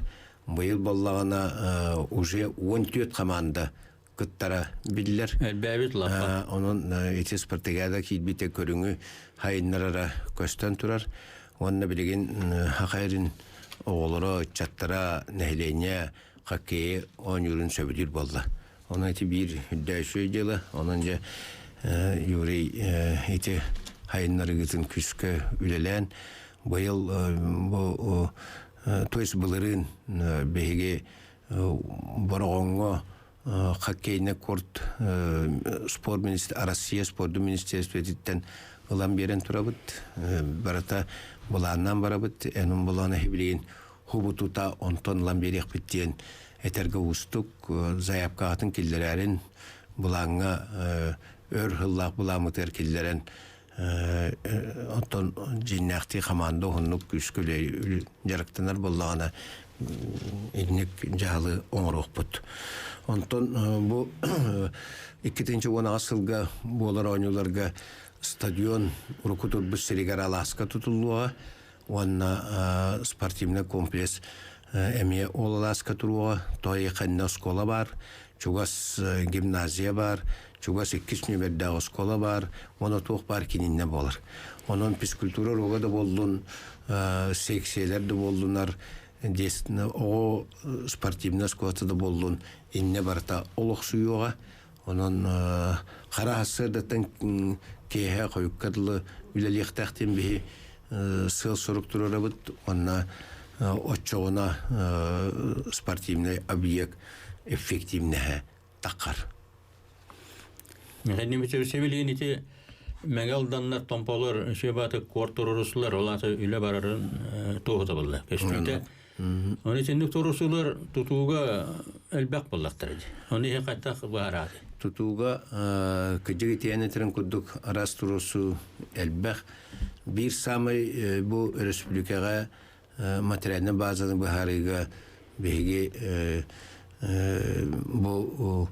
Быйыл буоллаҕына уже 14 хамаанда кыттара биллэр. Элбээбит лаппа. Онон ити спартакиада киирбитэ көрүҥү хайыннарара көстөн турар. Уонна билигин Саха сирин оҕолоро, ыччаттара, нэһилиэнньэ хоккейы оонньуурун сөбүлүүр буолла. Онон ити биир үрдээччи дьыала. Онон дьэ Юрий ити хайыннарыгытын күүскэ үлэлээн быйыл бу то есть былырыын биһиги Бороҕоҥҥо хоккейный корт спорт министр Россия спордун министерствотыттан ылан биэрэн турабыт. Барыта былааннаан барабыт. Энун былаана билигин хубутута онтон ылан биэриэхпит диэн этэргэ уустук. Заявкаҕытын киллэрээрин былааҥҥа өр сыллаах былааммытыгар киллэрэн оттон дьиҥнээхтии хамаанда уһуннук күүскэ дьарыктанар буоллаҕына инник дьаһалы оҥоруохпут. Онтон бу 2018 сылга буолар оонньууларга стадион урукку турбут сиригэр алааска тутуллуоҕа уонна спортивный комплекс эмиэ ол алааска туруоҕа. Той ханна оскуола баар, чугас гимназия баар, чугас иккис нүмердээх оскуола баар, уонна туох баар кининнэ буолар. Онон физкультура уруога да буоллун, секциялар да буоллунар, оҕо спортивнай оскуолата да буоллун, иннэ барыта олохсуйуоҕа. Онон хара сарсыардаттан киэһэ хойукка дылы үлэлиэхтээхтин биһи сыал-сорук турарабыт уонна оччоҕуна спортивный объект эффективнэһэ таххар. Себилиин ити Мэҥэ Алданнар, Томполор Сүөбааты куорт туруорусулар, ол аата үлэ барарын туоһута буолла. Көстүүтэ. Оны итинник туруорусулар тутууга элбэх буоллахтар. Оны иһи хаттах быһарааты. Тутууга кыдьык итиэн этэрин курдук араас туруорсуу элбэх. Биир саамай бу өрөспүүбүлүкэҕэ материальнай базаны быһаарыыга биһиги бу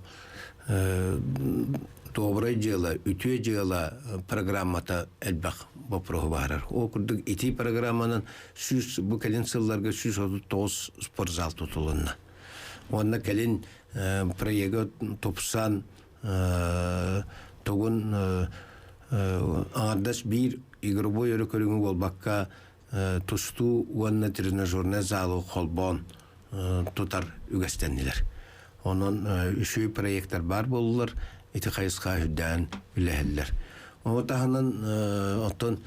доброе дьыала, үтүө дьыала программата элбэх боппуруоһу баһарар. Ол курдук ити программанан 100 бу кэлин сылларга 139 спортзал тутулунна. Уонна кэлин проега тупсан тугун аҥардас биир игровой өрө көрүҥү буолбакка тустуу уонна тренажернай залы холбоон тутар үгэстэннилэр. Онон үчүгэй проектар баар буоллулар, ити хайысха үрдээн үлэһэллэр. Ону таһынан оттон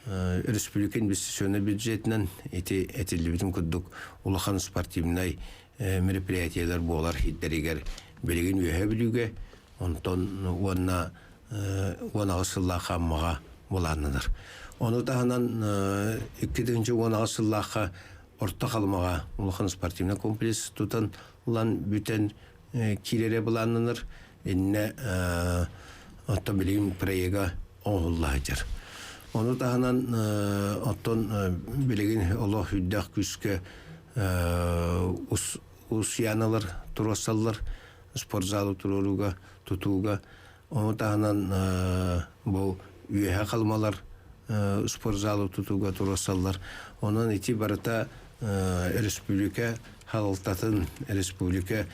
республика инвестиционнай бюджетинэн ити этиллибитин курдук улахан спортивнай мероприятиелар буолар хиддэригэр билигин Үөһээ Бүлүүгэ, онтон уонна 18 сыллаах Аммаҕа былааннанар. Ону таһынан 2018 сыллаахха Орто Халымаҕа улахан спортивнай комплекс тутан ылан бүтэн киирэрэ былааннанар. Иннэ оттон билигин проега оҥоһулла сылдьар. Ону таһынан оттон билигин олох үрдээх күүскэ усуйааналар туруорсаллар спортзалы туруорууга, тутууга. Ону таһынан бу үөһэ халымалар спортзалы тутууга туруорсаллар. Онон ити барыта республика салалтатын, республика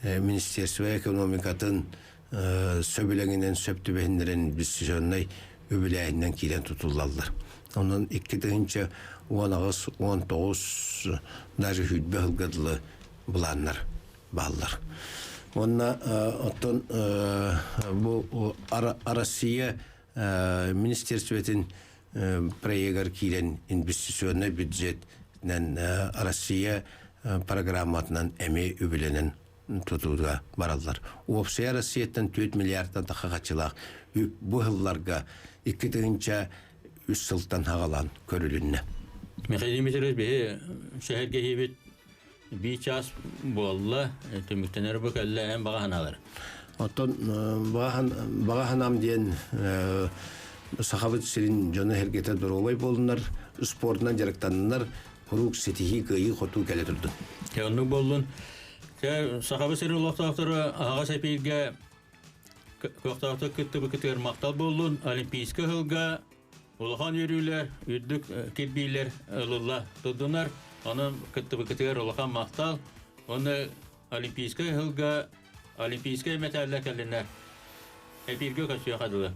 министерство экономикатын сөбүлэҥинэн сөп түбэһиннэрэн инвестиционнай үбүлээһиннэн киирэн тутуллаллар. Онон 2018 19 даже сүүрбэ сылга дылы былааннар бааллар. Уонна оттон бу Россия министерствотын проегар киирэн инвестиционный бюджетинэн Россия программатынан эмиэ үбүлэнэн тутууга бараллар. Уопсайа Россияттан 4 миллиардтан тахха хаччылаах үп бу сылларга 2003 сылтан хагалаан көрүлүннэ. Михаил Дмитриевич, биһи сэһэргэһиибит Биир чаас буолла, түмүктэнэр бу кэллэ эн баҕа санаалар. Оттон баҕа санаам диэн Сахабыт сирин дьоно-сэргэтэ доруобай буоллунар, спордунан дьарыктаннар, куруук ситиһии, кыайыы-хотуу кэлэ турдун. Оннук буоллун. Сахабыт сирин олохтоохторо аһаҕас эпииргэ көхтөөхтүк кыттыбыккытыгар махтал буоллун. Олимпийскай сылга Улахан үөрүүлэр, үрдүк кирбиилэр ылылла турдунар. Онон кыттыбыккытыгар улахан махтал. Уонна Олимпийскай сылга Олимпийскай мэтээллэр кэллиннэр. Эпииргэ көрсүөхэ дылы.